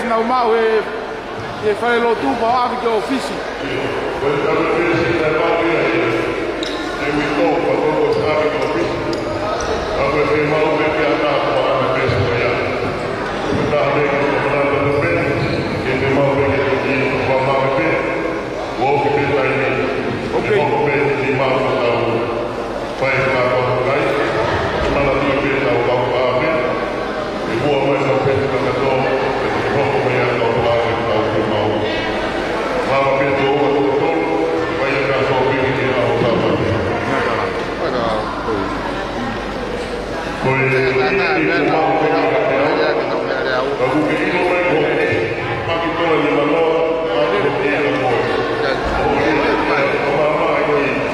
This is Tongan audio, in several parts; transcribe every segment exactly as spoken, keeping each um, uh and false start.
Naʻa mau ʻi he falelotu pea ʻave ki ʻōfisi. Ok. Fai e fakakaukau, ʻe mana tui pē tau kau pā pē, ʻe mua mai ʻa Pete Kakato, ʻe hoko mai ʻa kau pā pē tau pē mau. Mālō pē tō ua tō tō, fai ʻa ka tō pē ki he ʻaho Sāpate. Ko e, ko e, ko e, ka kuke ino mai ko e, paki tola ni manoa, a te te te la ko e. Ko e, ko e, ko e, ko e,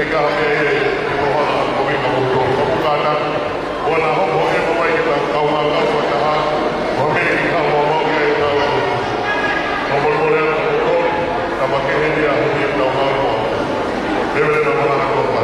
Ka hake e, e koha ko mi ka moto, ka mo ka ta, ua na hoko e mo mai ke tau kau ngā kau fakataha, mo me ki kau mau mau ke tau e moto. Ka mo mo lea ka moto, ka ma ke he ni a honi e tau ngā kau. He mele na mana ko ka.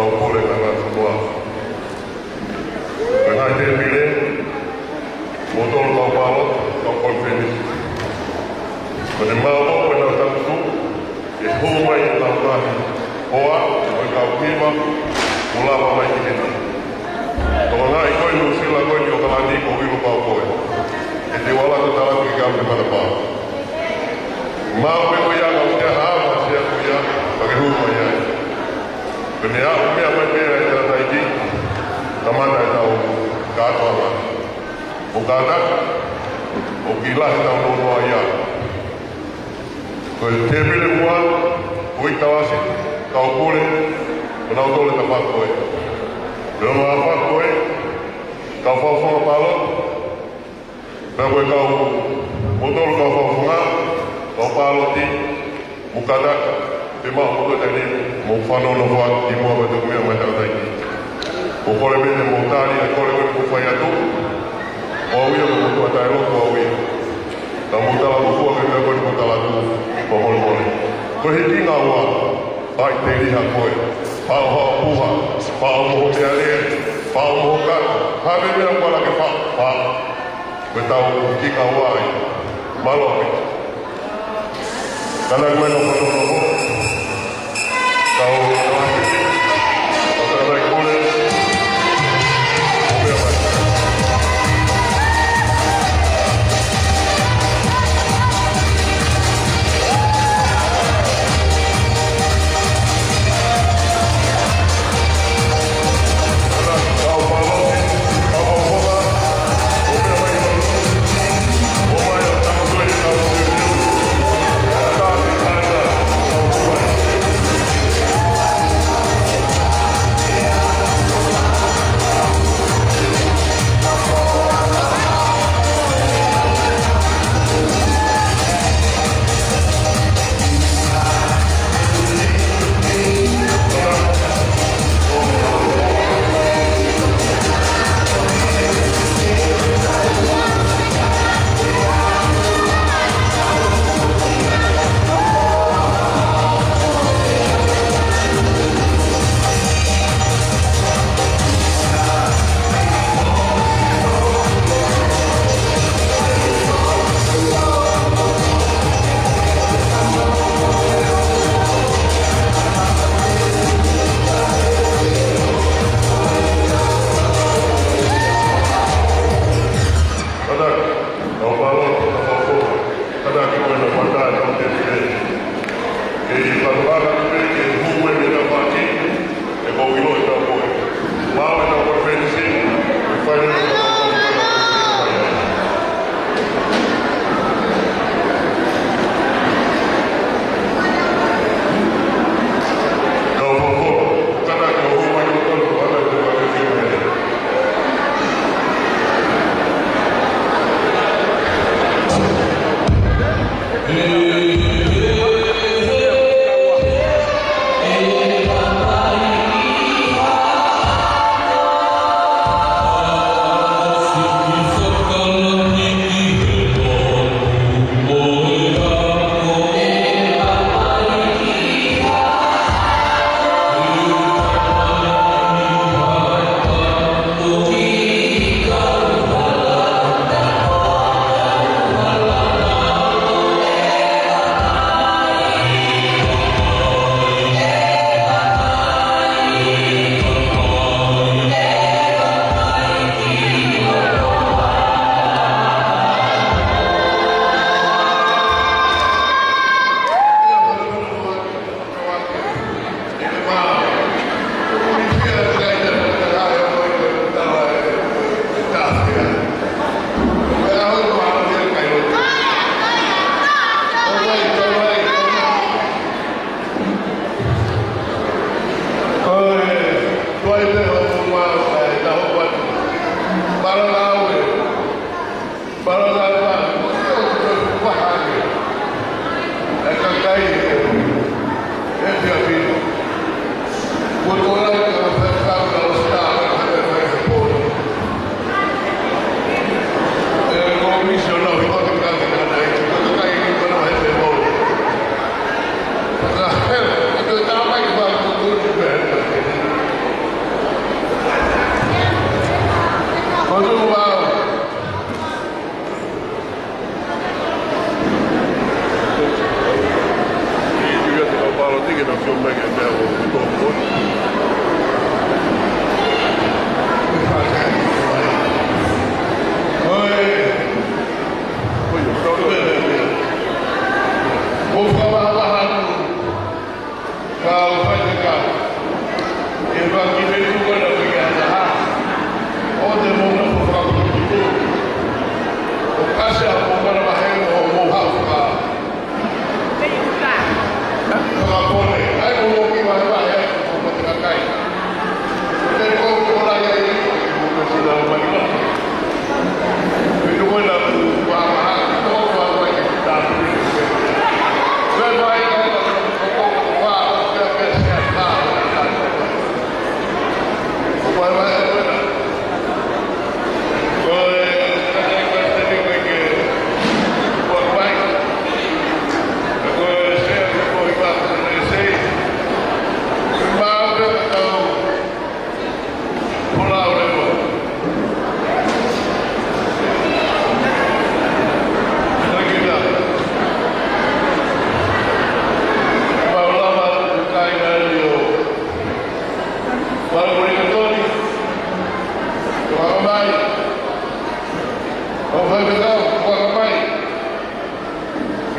Kau pule, kau ngaahi fonua. Ko e ngaahi tēpile, kimoutolu kau pāloti, kau konifelenisi. Ko ʻene maopopo ʻenau tangutu, ʻe hū mai ʻenau ngaahi hoa, ko e kau hiva, ʻo lava mai ki heni. Tokangaʻi ko ē Nuʻusila ko eni ʻo Okalani ko Uilu Paupoe. ʻE te wala to tala ki ka me mana pā. Mau pē ko ia kau te hā, ma sia ko ia, pake hū mai ai. Pea ne aʻu meʻa mai pē ʻa e tangataʻeiki, kamata ʻetau kātoanga. ʻO kātaki, ʻoku lahi ʻetau noa ia. Ko e tēpile muʻa, ko e tauasi, kau pule, ko nautolu e tafaʻaki ko ē. Pea mo e tafaʻaki ko ē, kau fakafofonga pāloti, pea ko e kau, kimoutolu kau fakafofonga, kau pāloti, mou kātaki, te mau moto tani, mou fanongo noa ki muʻa pea toki meʻa mai tangataʻeiki. ʻOku kole pē ke mou tali, ʻa e kole ko eni kuo fai atu, ʻoku ou ʻilo ko e motuʻa taʻelotu ʻoku ou ʻilo. Ka mou tala ko e fua ke meʻa ko eni kuo tala atu, fakamolemole. Ko e hikingaua, fai tēliha koe, fai hoʻo puha, fai mo hoʻo meʻalele, fai mo hoʻo kato, ha meʻa meʻa kuo ala ke fai, fai. Ko ʻetau hikingaua ia. Mālō pē. Kātaki mai ʻo fanongo. Tau, tau kātaki kole.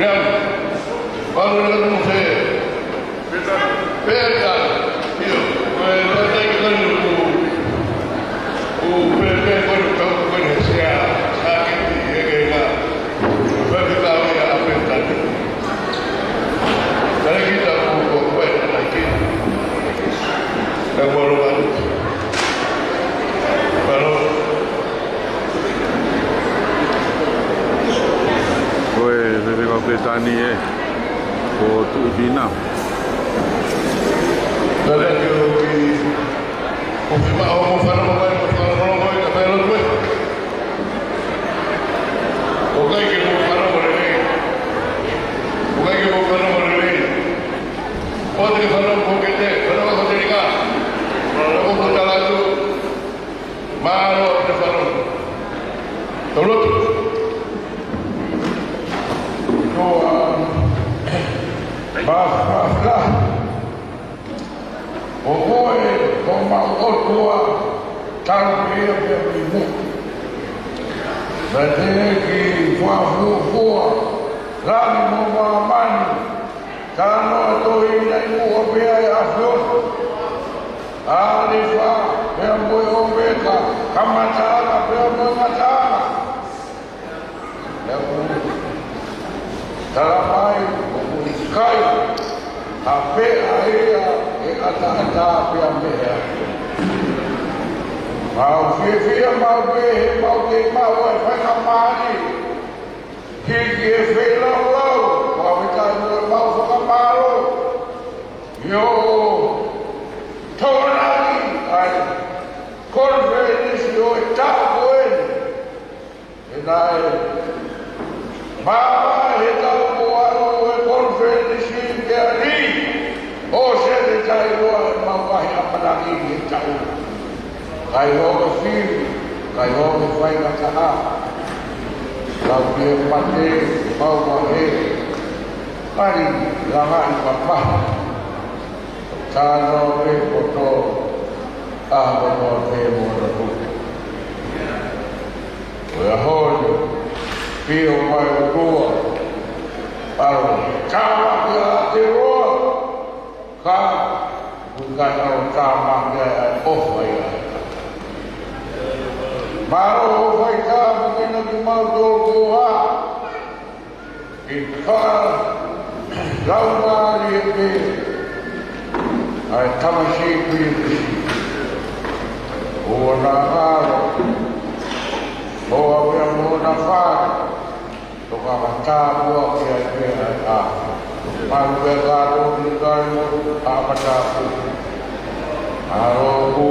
Pea, pea, pea, pea, ʻio, ko e lata i kani ʻoku, ʻoku pēpē ko e kau ko e sea, sa ke ti e ke nga, ko e pēpē kau ia a pētani. Tale kita ko ko ko e tale ki. Ka ko lo atu. Palo. Ko e pēpē kau pētani ē, ko Tuʻi Pina. Tale ki o ki, ko ki ma o mo fana mo kai, mo fana mo kai, ka fai lo kue. ʻOku ʻikai ke mo fana mo lelei. ʻOku ʻikai ke mo fana mo lelei. ʻOku te fana mo ke te, fana mo ko te nika. Fana mo ko te latu. Mālō ʻEne fānau. Tau lotu. Ko e, ma, ma, ma. ʻO koe, ko homau ʻOtua, tau pea pea pea mo. Naʻe teʻeki fakafuofua, langi mo māmani, ka noa tohi ina ʻi muʻa pea ʻe ʻAfiona. ʻAlefa, pea mo e ʻOmeka, kamataʻanga, pea mo e ngataʻanga. Pea mo e talamai, ʻoku ʻikai, ha pea ia ʻe ʻataʻatā pea mei he ʻAfiona. Mau fiefia maʻu pē he mau kei maʻu ʻa e faingamālie. Hiki e feilaulau, ʻo ʻave kai mo e mau fakamālō. ʻIo, tōnaki ai, konifelenisi ʻo e taʻu ko eni. ʻE naʻe, māvae he taʻu ko ʻalu e konifelenisi ke ali, ʻo se te tai loa e mau vahe ʻamanaki he taʻu. Kai hoʻo fili, kai hoʻo faingataʻa. Lau pē mate, mau vahe, kai langaʻi mamahi. Tāno pē poto, ʻa poto pē mono tuku. Ko e ʻaho ni, pio mai ʻOtua, ʻalu, tāmaki ʻa te roa. Ka, ʻoku ʻikai ʻalu tāmaki ʻa e ʻofa ia. Mālō ʻofa i ka, ʻoku kina ki mau tō koa. Ke fakalaumālie pē, ʻa e tamasiʻi Kilisimasi. ʻO na ngalo, ʻo ʻave mo na fai. Toka ka tāpua ki ai pē ʻa e ʻAfiona. Malu pē ka tō ni kai mo ʻa matāpua. ʻAlo ku,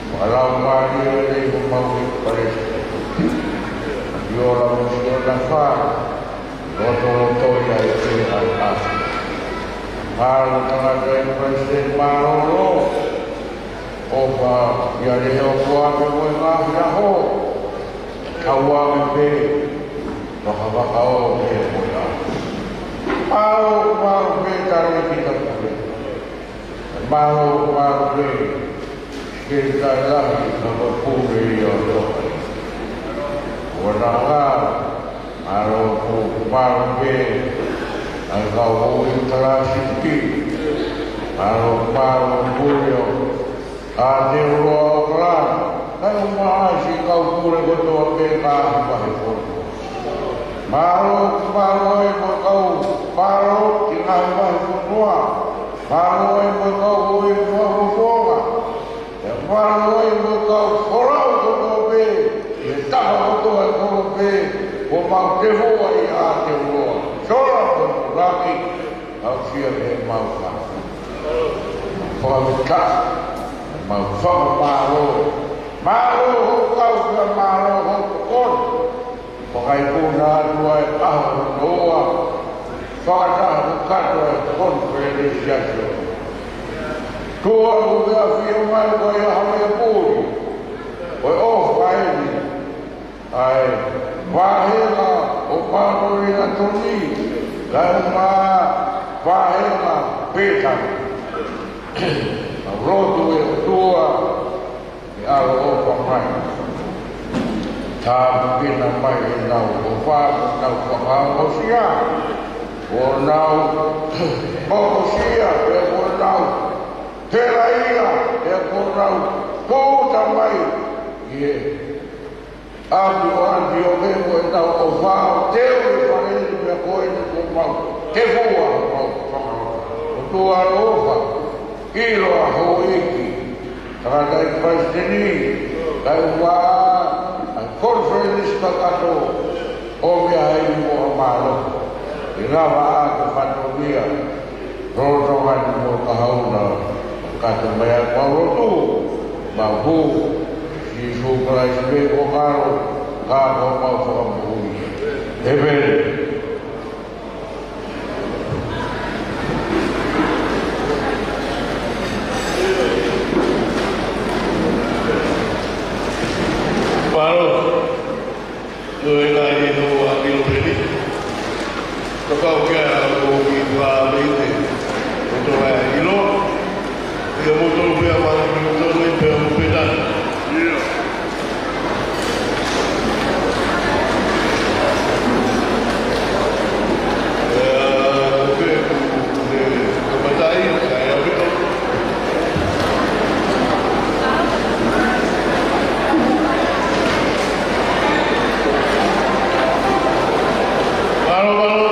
fakalaumālie lelei mo mau i Palesiteni. ʻIo la mo sio na fā, lotoloto ia i pē ʻa e ʻAfiona. Malu tangata i Palesiteni mālōlō. ʻOfa ia le o kua ke mo e ngaahi ʻaho. Kau ʻave pē, fakavakaʻo pē ko ia. Mālō, mālō pē tale ki ta pule. Mālō, mālō pē, ke ta lahi ka ko pule ia o toka. Ua na ngā, mālō pō, mālō pē, ai kau hou i kalasi ki. Mālō, mālō pule o. ʻA te uloa o kala, kai o maasi kau pule kotoa pē ka ʻi vahe fonua. Mālō, mālō e mo kau, mālō ki ngaahi vahe fonua. Mālō e mo kau ʻo e fakafofonga. ʻE mālō e mo kau folau kotoa pē, ʻi he taha kotoa e kolo pē, ʻo mau te hoa ʻi ʻa te uloa. Sola mo laki, au sia me mau ka. Fakafetaʻi, mau fakamālō. Mālō hoʻo kau pea mālō hoʻo tokoni. Fakaikuna atu ʻa e ʻaho hono ua. Fakataha mo katoa e konifelenisi ʻAfiona. Tuʻa ʻoku ke ʻafio mai ko e ʻaho e puli. Ko e ʻofa eni. ʻA e, vāhenga ʻo Māmolina Toni, kae ʻumaʻā vāhenga Pētani. Mau lotu ʻe ʻOtua, ʻe ʻaloʻofa mai. Tāpuekina mai ʻenau ʻofa mo ʻenau fakaongosia, ʻo nau ongosia, pea mo nau helaia, pea mo nau tūʻuta mai ki he ʻapi ʻo ʻAntiō, pea mo ʻenau ʻofa ʻo teu e fale ni, pea ko eni ko mau, te fua mau fakaongosia. ʻOtua ʻaloʻofa, ʻilo ʻa houʻeiki, tangataʻeiki palesiteni, kae ʻumaʻā ʻa e konifelenisi kakato ʻo e meʻa ʻi muʻa, mālō. ʻI he lava ʻa e fatongia, lolotonga ni mo e kahaʻu na, kakato mai ʻa e mau lotu, mau hū, Sīsū Kalaisi pē ko e kalo, ka ko homau Fakamoʻui. ʻĒmeni. Mālō. Ko e ngaahi ʻilo ʻa e ʻilo pē ni. Ka kau kia ʻo ki pa me te. ʻO tō ai ʻilo. Ia mo tō pea ma mo tō pea mo pē na. Ia. Ia, ko pē, ko pē, ko pē, ko pē. Mālō, mālō.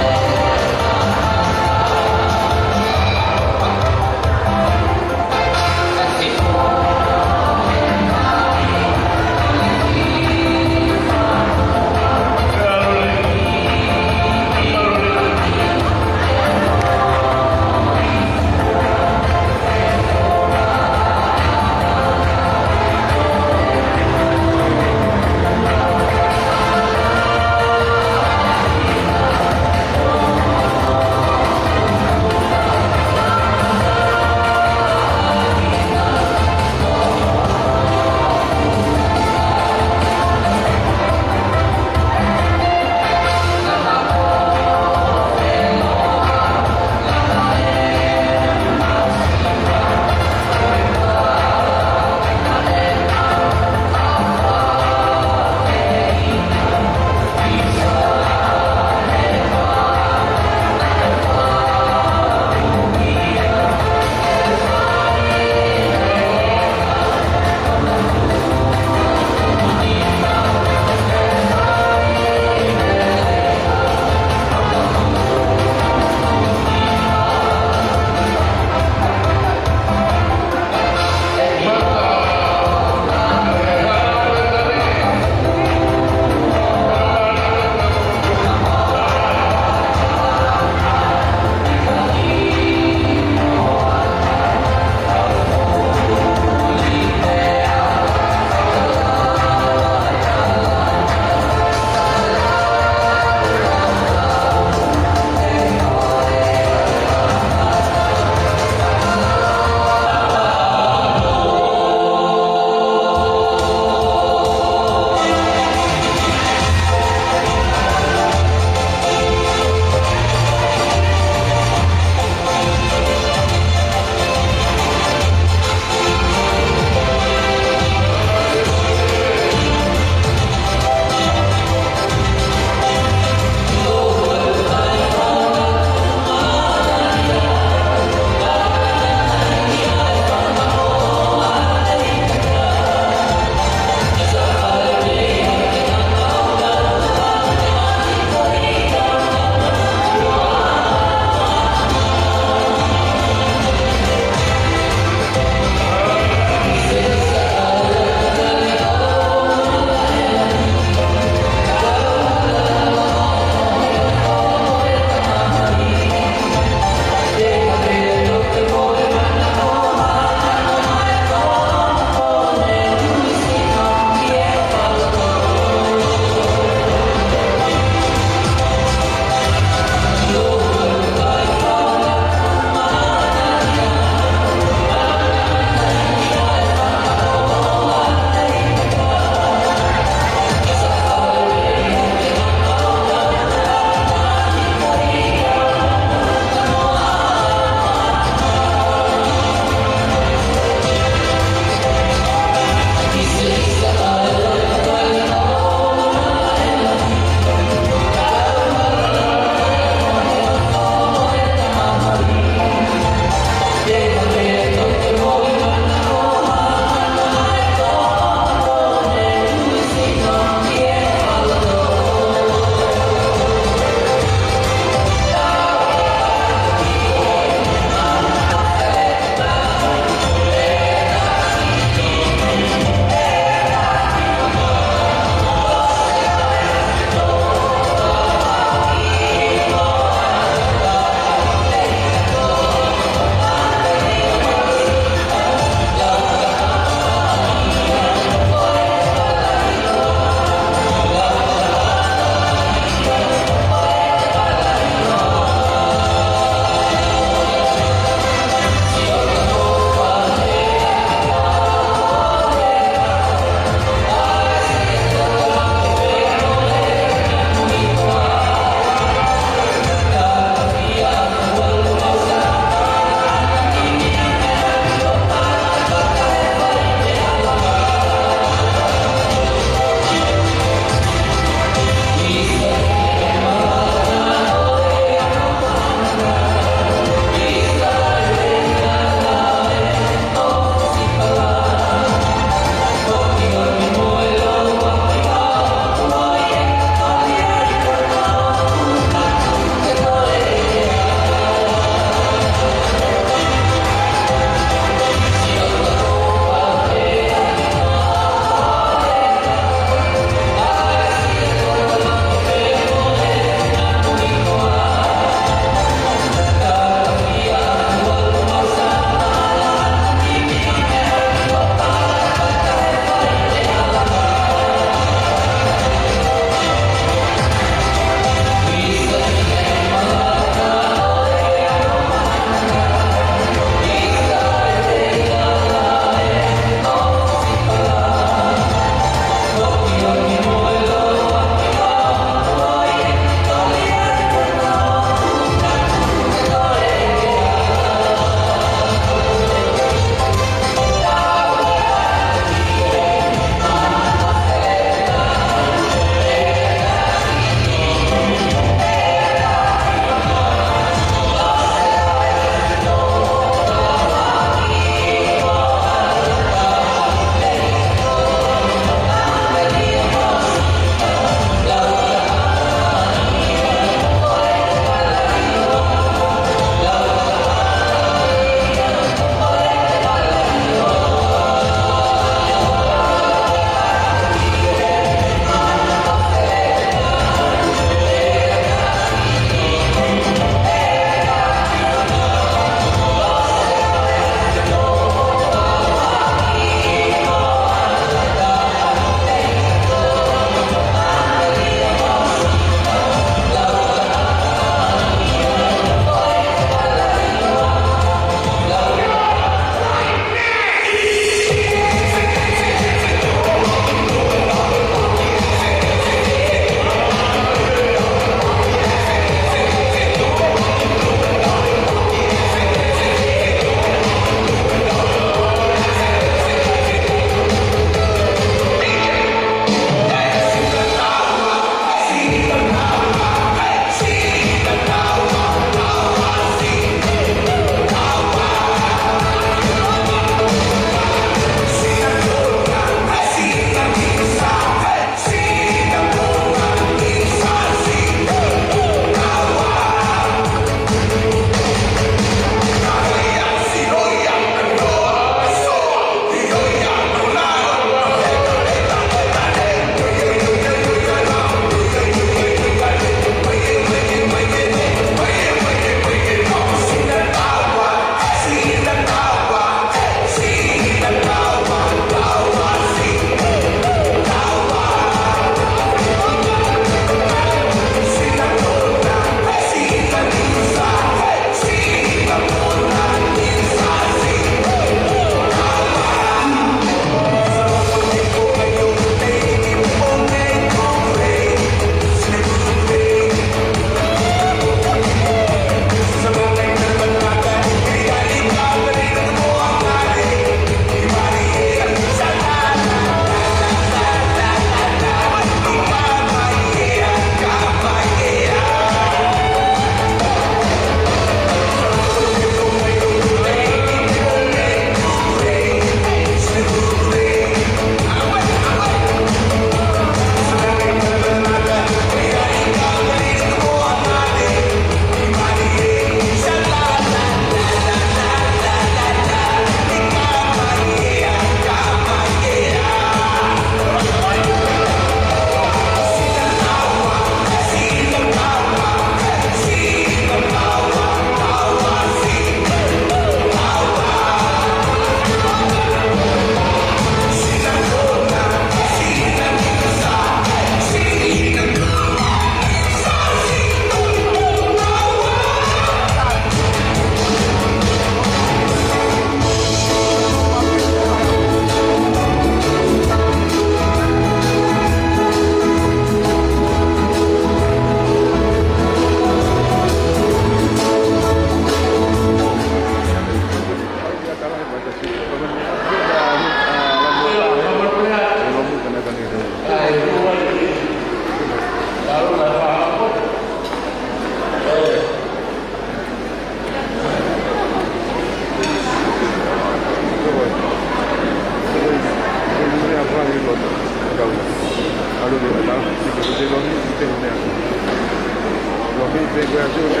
Ko ia, ko e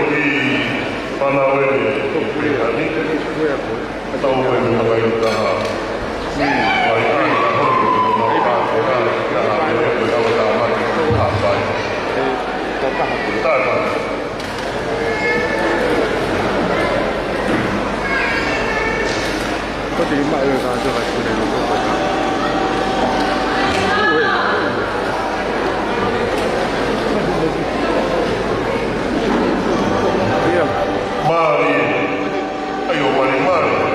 kiʻi fānau ē, ʻe ani, tau ʻi he makaʻi taha. Vai ai, a hoi, ko nau ka, ko nau ka, ko nau ka, ko nau ka, ko nau ka. Tātā. Mālie. ʻAi ʻo mālie, mālie.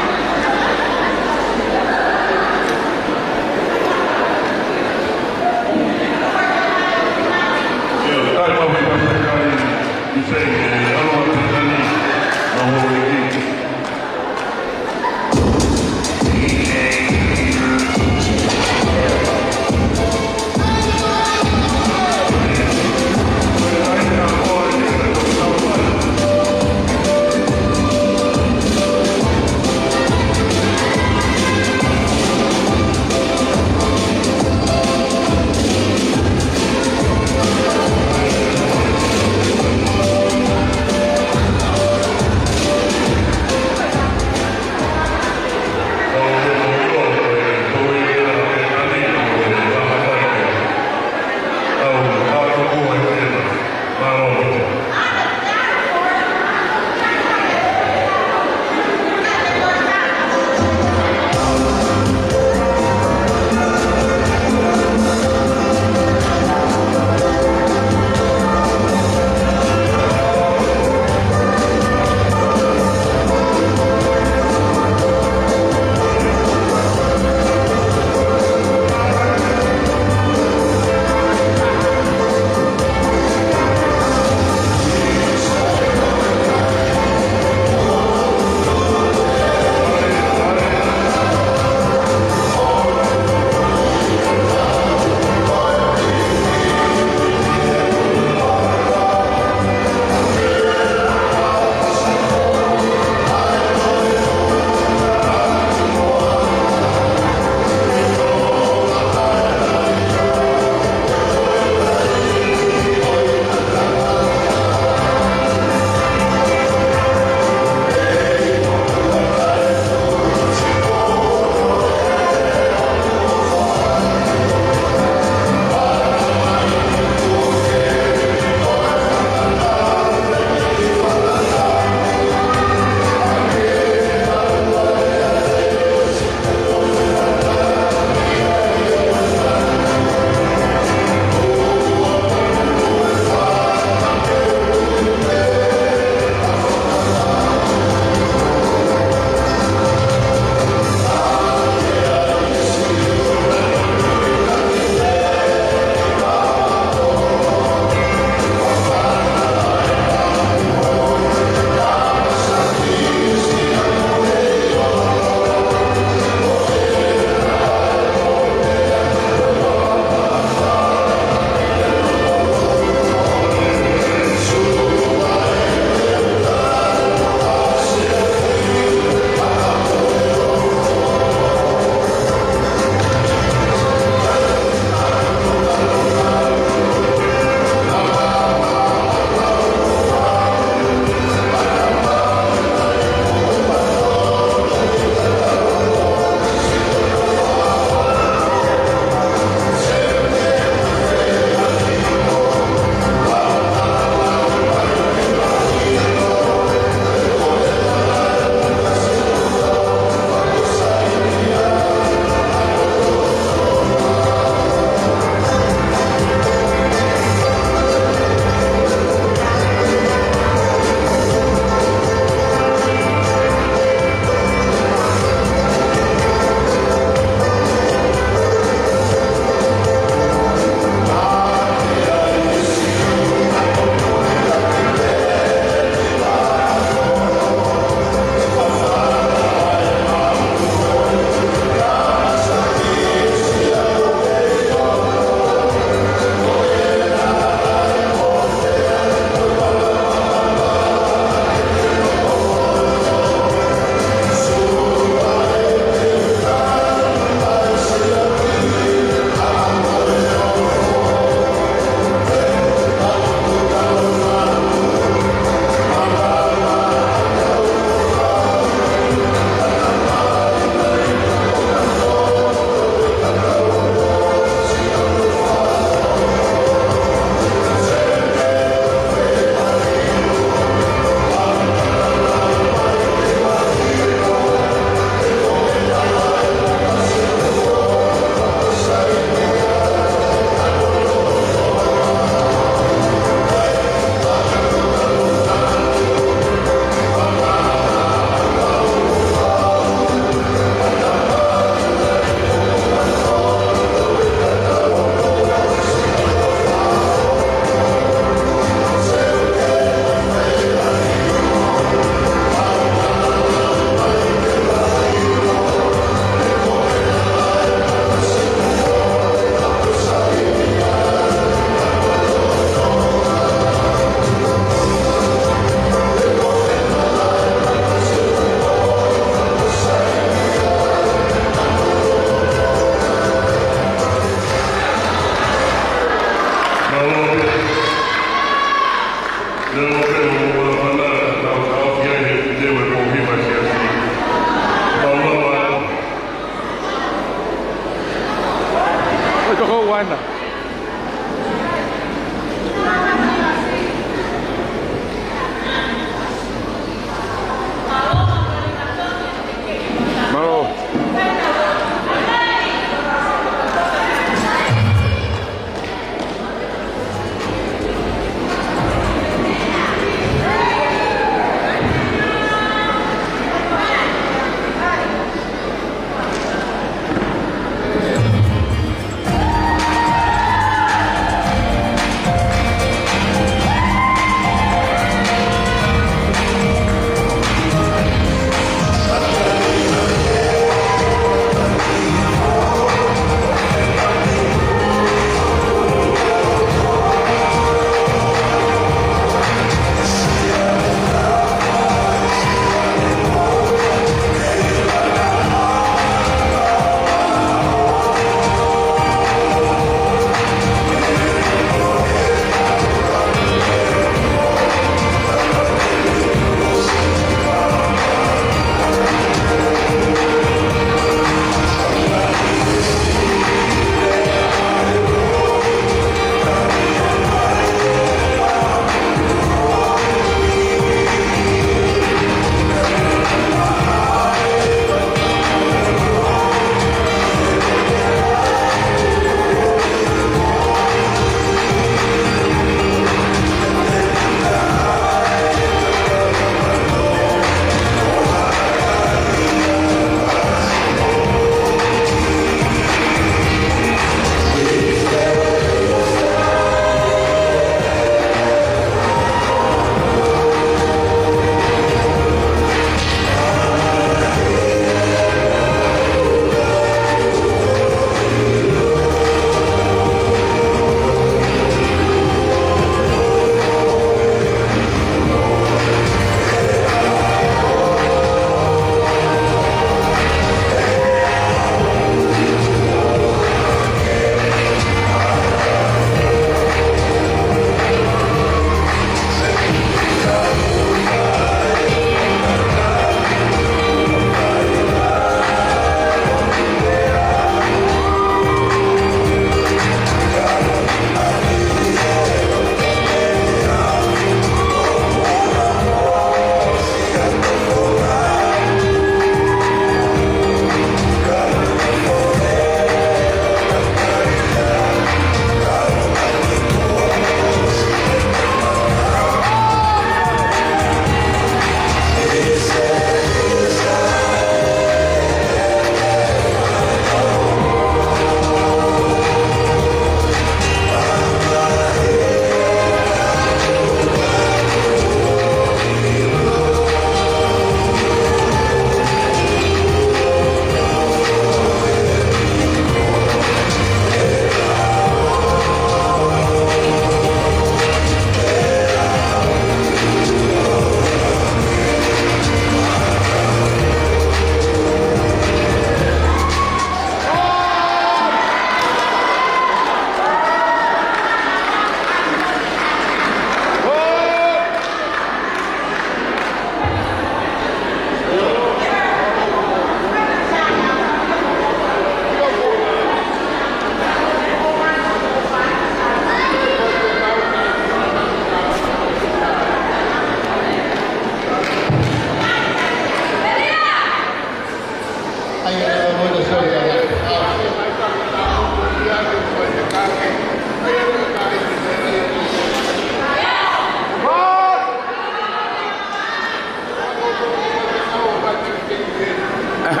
Ko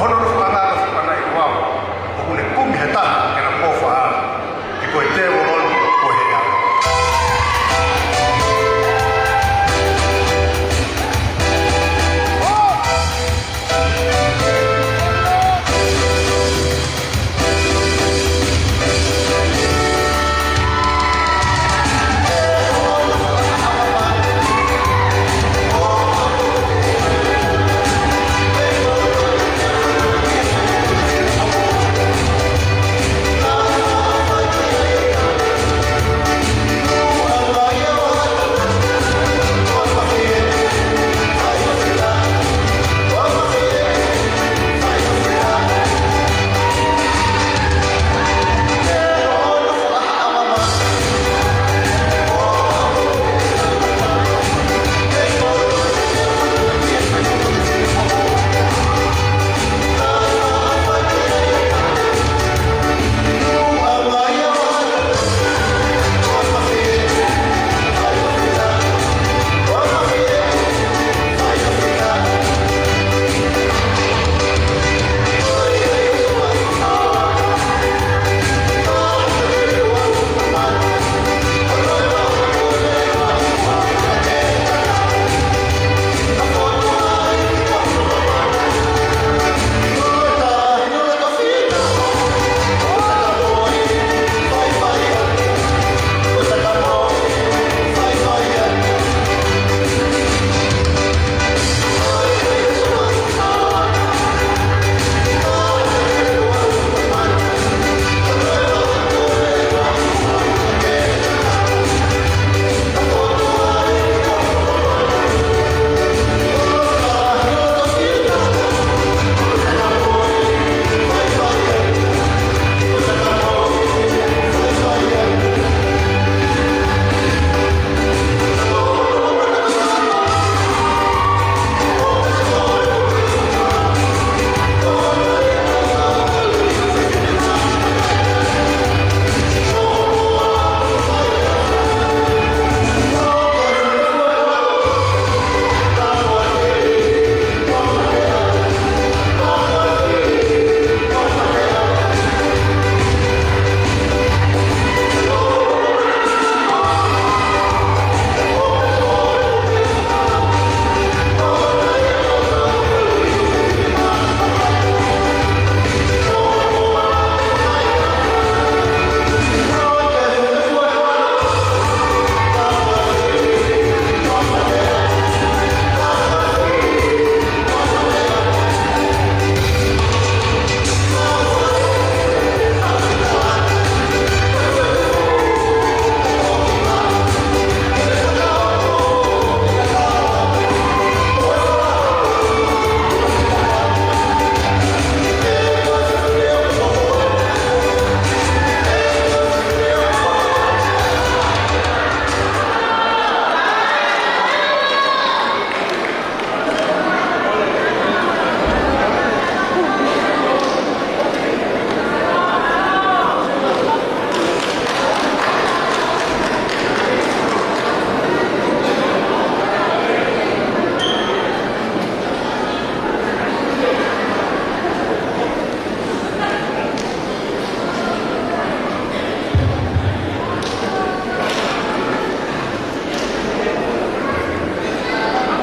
hono nofoʻanga, nofoʻanga ʻi Kuau, ʻoku ne kumi he taha ke na pō faʻa, ke ko e tēvolo ko he ʻa.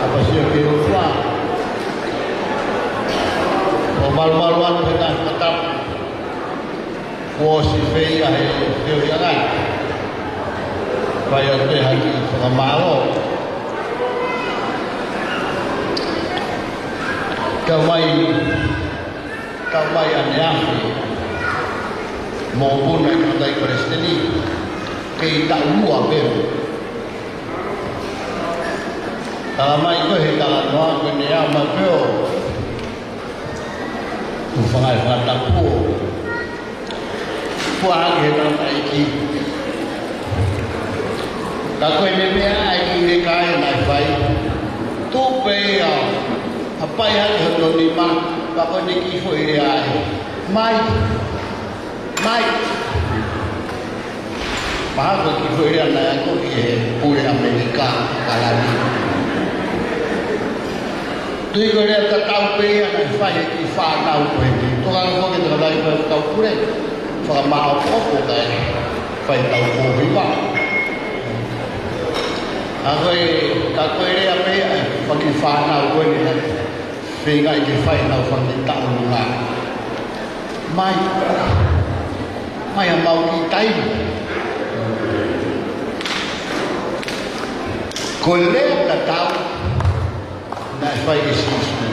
ʻApasia ki he ʻOtua, ʻo malumalu atu he ngaahi fakatapu kuo ʻosi fai ʻi he feohiʻanga ni. Fai atu pē ha kiʻi fakamālō. Kau mai, kau mai ʻaneafi mokopuna ʻi he Toketā Palesiteni, kei taʻu ua pē. Tala mai ko e he talanoa ko eni ʻa Mapeo. Ko e fanga fakatapu ʻoku ʻoatu ʻe he tangataʻeiki. Ka ko e meʻa ʻa e ʻikai naʻe fai. Tuʻu pē ia, hapai hake hono nima, pea ko ʻene kiʻi foʻi lea ē: Mai, mai. Mahalo ko e kiʻi foʻi lea naʻe akoʻi ʻe he pule ʻAmelika, Kalani. Tui ko e lea tatau pē ia naʻe fai ʻe he kiʻi fānau ko eni. Tokanga foki e tangataʻeiki ko e kau pule, fakamāʻopoʻopo kae fai tau kōhiva. Ka ko e, ka ko e lea pē ia ʻa e fanga kiʻi fānau ko eni naʻe feingaʻi ke fai ʻenau fanga kiʻi taʻolunga. Mai, mai ʻa mau kiʻi taimi. Ko e lea tatau naʻe fai ʻe Sīsū.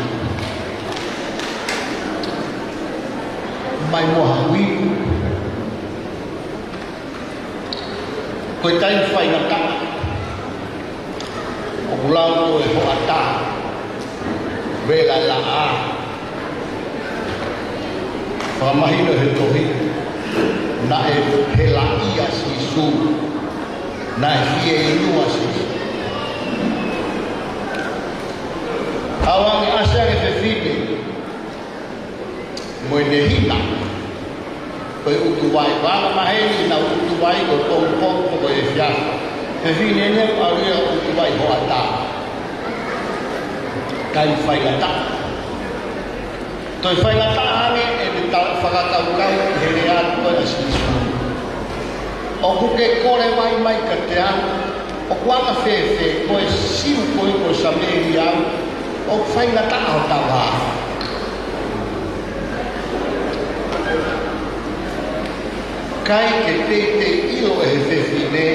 Mai mo ha ui. Ko e taimi faingataʻa, ʻoku lau ko e hoʻatā, vela laʻā. Fakamahino he tohi, naʻe helaʻia Sīsū, naʻe fieinua Sīsū. ʻAvange ʻasi ange e fefine mo ʻene hina, ko e ʻutuvai, ko e anga maheni ʻenau ʻutuvai ko e pongipongi pe ko e efiafi. Fefine ni ʻoku ʻalu ia ʻo ʻutuvai hoʻatā. Taimi faingataʻa. Toe faingataʻa ange ʻene tala fakakaukau ʻi he lea ko ē ʻa Sīsū. ʻOku ke kole mai mai kiate au, ʻoku anga fēfē, ko e Siu koe, ko e Samēlia au, ʻoku faingataʻa hota vā. ʻIkai ke teitei ʻilo ʻe he fefine,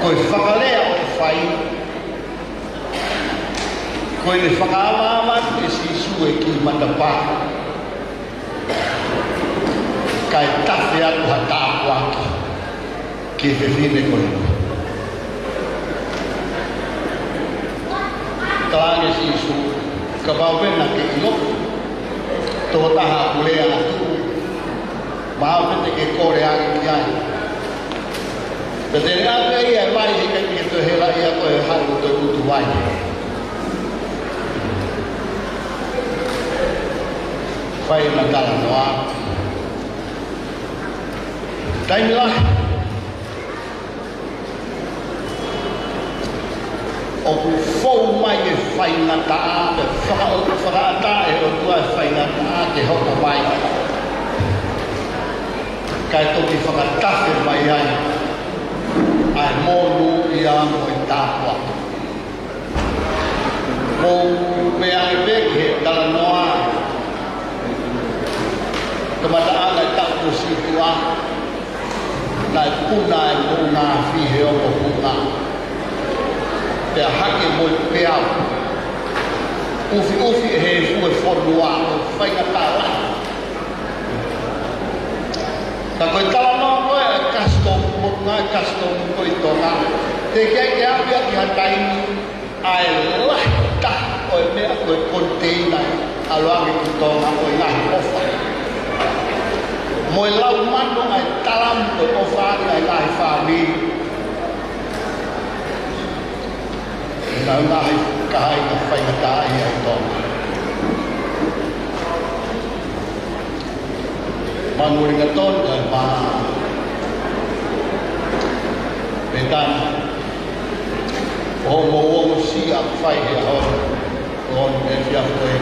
ko e fakalea ʻoku fai, ko ʻene fakaavaava ʻe Sīsū e kiʻi matapā, kae tafe atu ha tāpuaki ki he fefine ko ē. Talaange ʻe Sīsū, kapau pē naʻa ke ʻilo, tokotaha ʻoku lea atu, mahalo pē te ke kole ange ki ai. Pea te ne ʻave ia e vai, heʻikai ke toe helaʻia koe he haʻu ʻo toe ʻutuvai. Fai ʻena talanoa. Taimi lahi ʻoku fou mai e faingataʻa, pe faka-, fakaʻatā ʻe he ʻOtua e faingataʻa ke hoko mai, kae toki fakatafe mai ai ʻa e monūʻia mo e tāpuaki. Mou meʻa ange pē ki he talanoa, kamataʻanga e taʻu kuo sītuʻa, naʻe puna e moʻunga afi he ongo hunga, pea hake mo e peau. ʻUfiʻufi ʻe he efu e fonua, ʻo faingataʻa lahi. Ka ko e talanoa ko ē ʻa e custom, moʻunga e custom ko ē ʻi Tonga, teʻeki ai ke ʻalu ia ki ha taimi ʻa e lahi taha ʻo e meʻa ko e koniteina ʻe ʻalu ange ki Tonga ʻo e ngaahi ʻofa. Mo e lau mano ʻa e talamu ko e ʻofa ange ʻa e ngaahi fāmili. ʻE ngaahi kāinga faingataʻaʻia ʻi Tonga. Mānuli ʻa Tonga, mā. Pea taimi, ʻo hoʻomou ongosia ʻoku fai he ʻaho, ʻo e efiafi ko ē.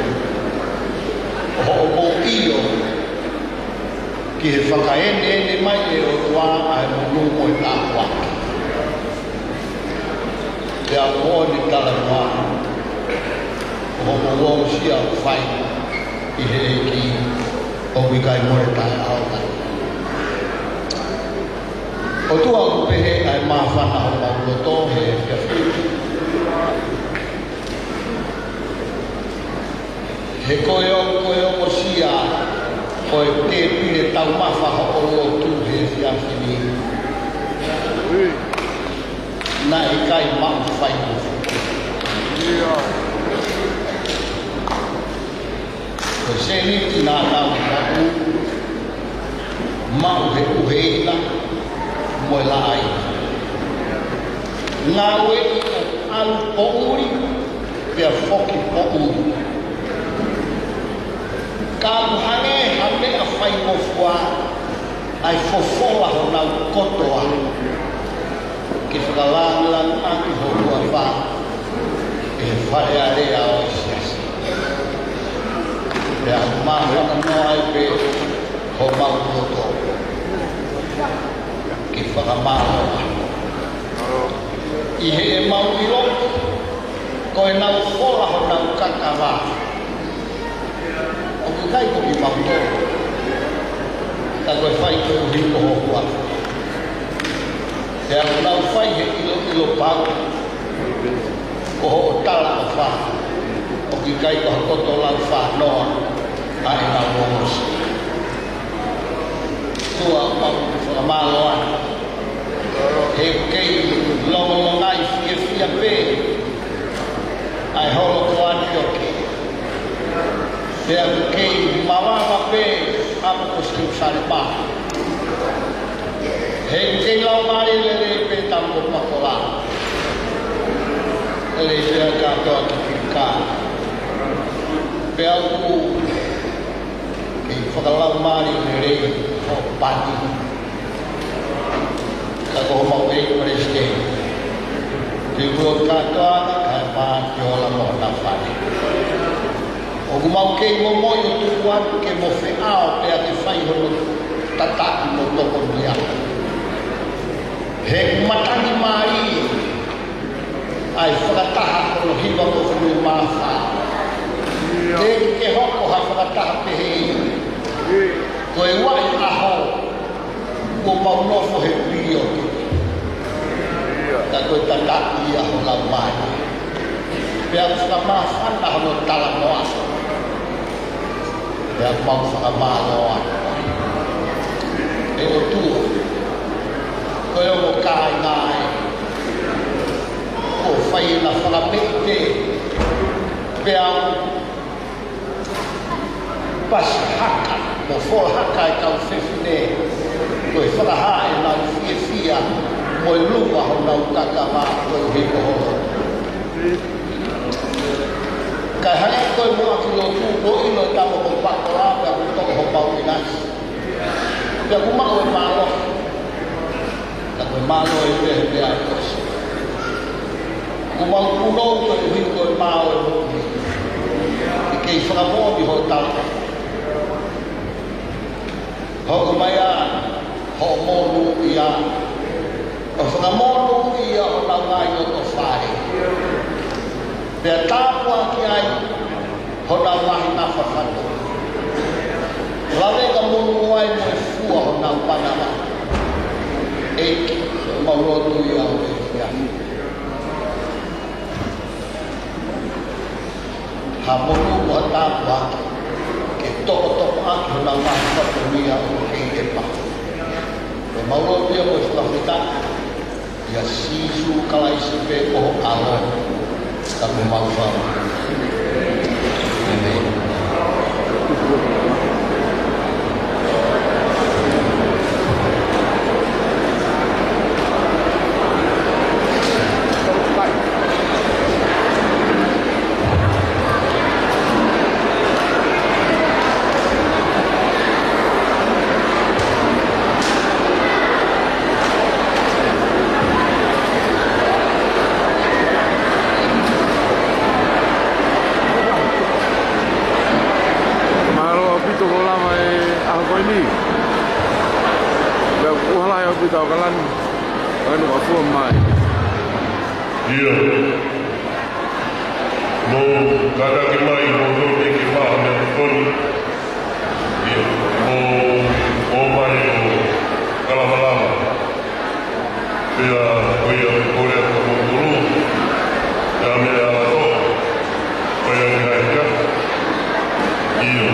ʻO hoʻomou ʻio ki he fakaeneene mai ʻe he ʻOtua ʻa e monū mo e tāpuaki. Pea ko ʻene talanoa, ʻo hoʻomou ongosia ʻoku fai ʻi he ʻEiki, ʻoku ʻikai mole taʻeʻaonga. ʻOtua, ʻoku pehē ʻa e māfana homau loto he efiafi ni. He ko e ongo, ko e ongosia ʻo e tēpile taumafa hoʻo lotu he efiafi ni, naʻe ʻikai maʻu faikofu. Ko e sēniti ʻUheʻuheina mo e laʻaina. Ngāueʻi ʻo ʻalu poʻuli pea foki poʻuli. Ka ʻoku hangē ha meʻa faingofua ʻa e fofola honau kotoa ke fakalāngilangiʻaki ho huafa ʻi he Fale Alea ʻo e Siasi. Pea ʻoku māfana noa ai pē homau loto ke fakamālō atu. ʻI heʻemau ʻilo ko ʻenau fola honau kakava, ʻoku ʻikai ko kimautolu, ka ko e fai koeʻuhi ko ho huafa. Pea ʻoku nau fai he ʻiloʻilo pau ko hoʻo talaʻofa, ʻoku ʻikai ko ha koto lau fanoa ʻa ʻenau ongosia. ʻOtua, ʻoku mau fakamālō atu he kei longolongaʻi fiefia pē ʻa e holo ko ʻAnioke. Pea kei mavava pē ʻa Mōsese Salepa. He kei laumālie lelei pē Taupo Pakola. Lelei pē ʻa Katoa Kikika. Pea ʻoku kei fakalaumālie lelei hoʻo pati. Ka ko homau ʻEiki Palesiteni, te u ʻilo kātoa ka e mā ki ola mo hona fale. ʻOku mau kei momoi ʻo tuku atu ke mo feʻao pea ke fai hono tataʻi mo tokonia. He ʻoku matangi mālie ʻa e fakataha hono hivangofulu mā fā. Teʻeki ke hoko ha fakataha pehē ia. Ko e uaʻi ʻaho kuo mau nofo he pio. Ka ko e tataʻi ia ho laumālie. Pea ʻoku fakamāfana hono talanoa. Pea mau fakamālō atu. ʻE ʻOtua, ko e ongo kāinga ē kuo fai ʻena fakameʻite, pea pasi haka mo fola haka e kau fefine, ko e fakahā ʻenau fiefia mo e luva honau kakava koeʻuhi ko ho lotu. Kae hangē ko e muʻaki lotu, kuo ʻilo ʻe Taupo Pakola pea kuo toʻo homau ʻinasi. Pea kuo maʻu e mālohi. Ka ko e mālohi pē he meʻa ʻosi. Kuo mau punou koeʻuhi ko e mā ʻo e moʻui. ʻIkai fakamoʻoni hoʻo tala. Hoko mai ā hoʻo monūʻia, ʻo fakamonūʻia honau ngaahi loto fale. Pea tāpuakiʻi ai honau ngaahi nafa fano. Lave ka monū ai mo e fua honau manava. ʻEiki, mau lotu ia ʻo e fia. Ha monū mo ha tāpuaki ke tokotokoʻaki honau ngaahi fatongia ʻoku kei ʻepa. Pea mau lotu ia mo e fakafetaʻi ʻia Sīsū Kalaisi pē ko ho ʻAlo, ka ko homau Fakamoʻui. ʻĒmeni. Mālō ʻaupito hoʻo lava e ʻaho ko eni. Pea ʻoku ʻuhala ʻaupito ʻa ʻAokalani. Ka ʻoku fua mai. ʻIo. Mou kātaki mai, mou tō mai ke maha meʻa ko eni. ʻIo, mou ō mai ʻo kalavalava. Pea ko ia ʻoku kole atu kiate kimoutolu, pea mei he ʻAlo Toa, ko ia ki ai ia. ʻIo.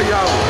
Mālō.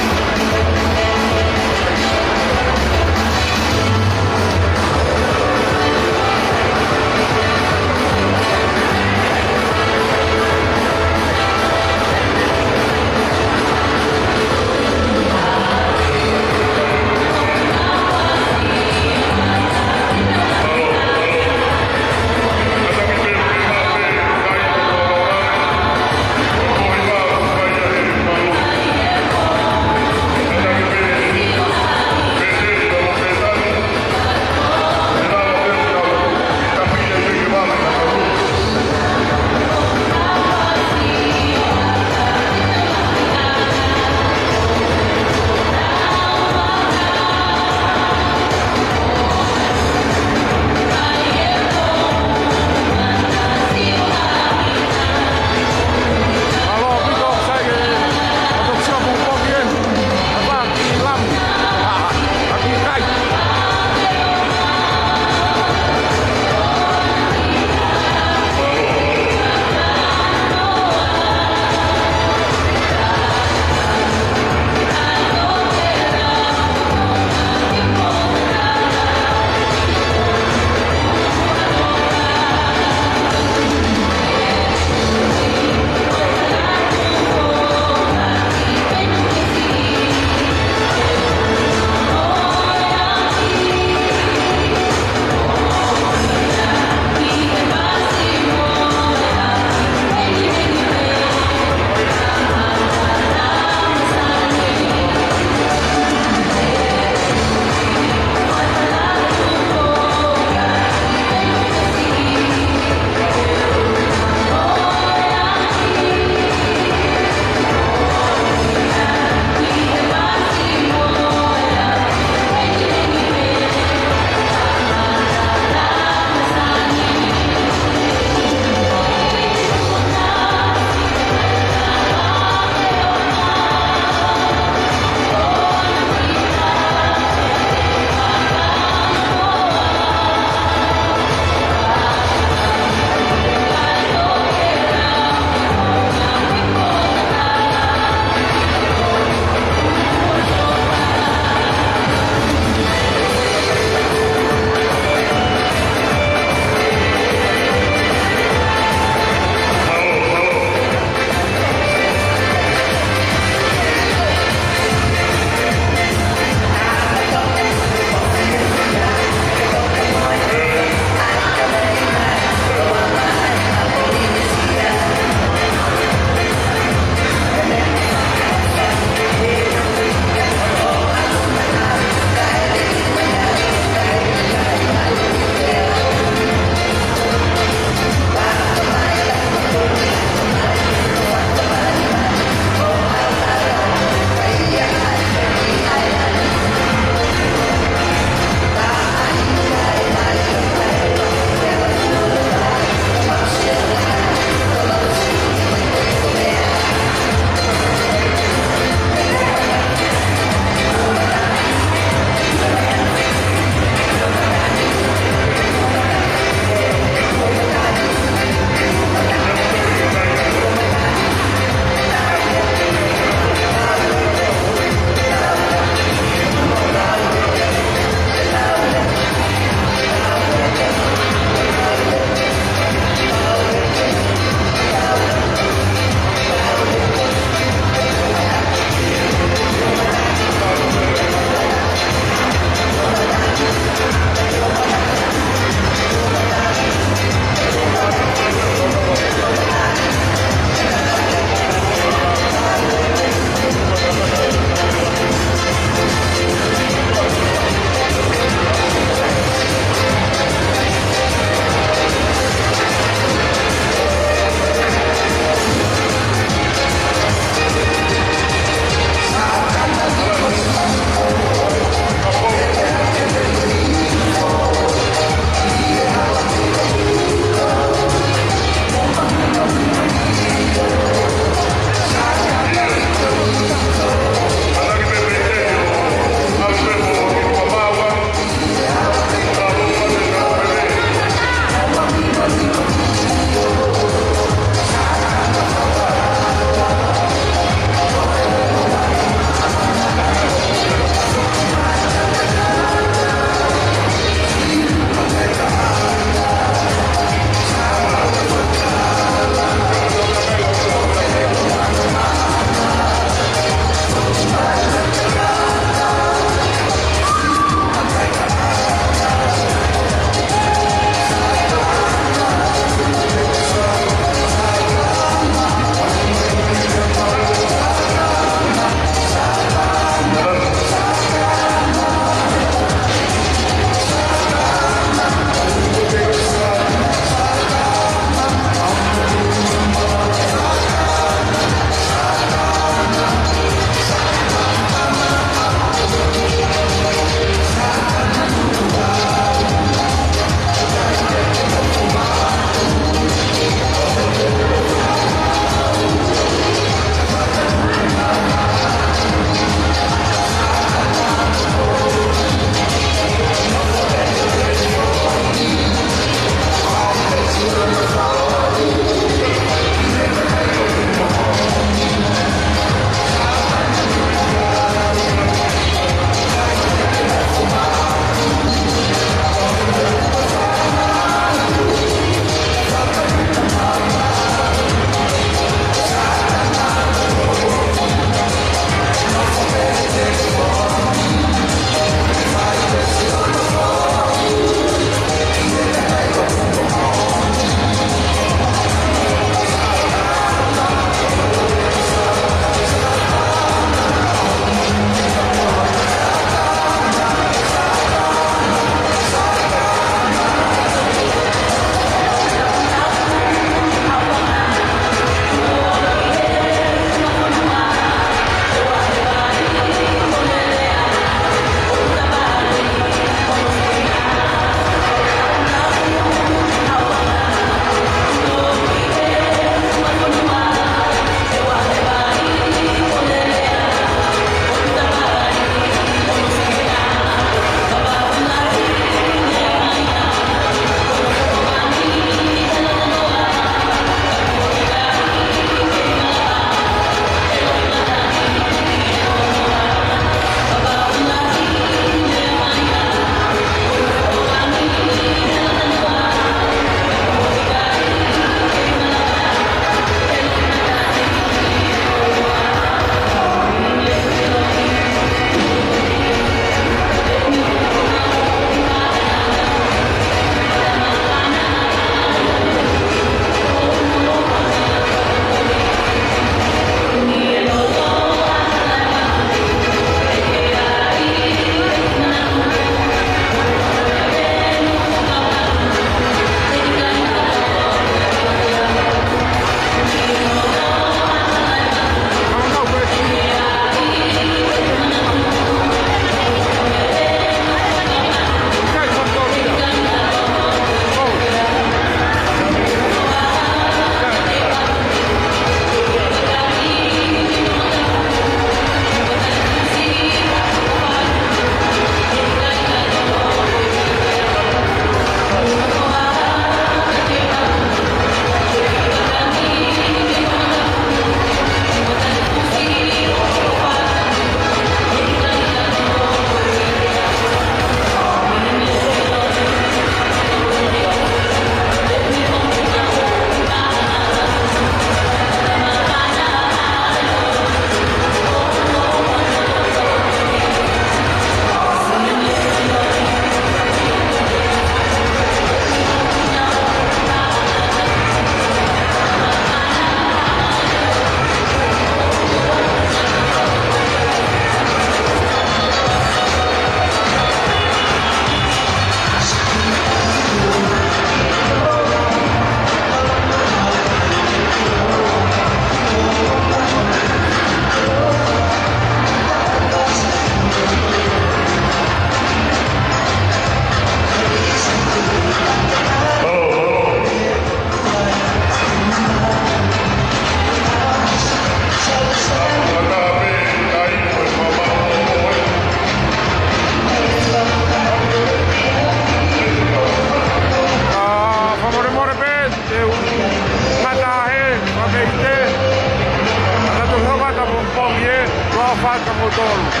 tolu,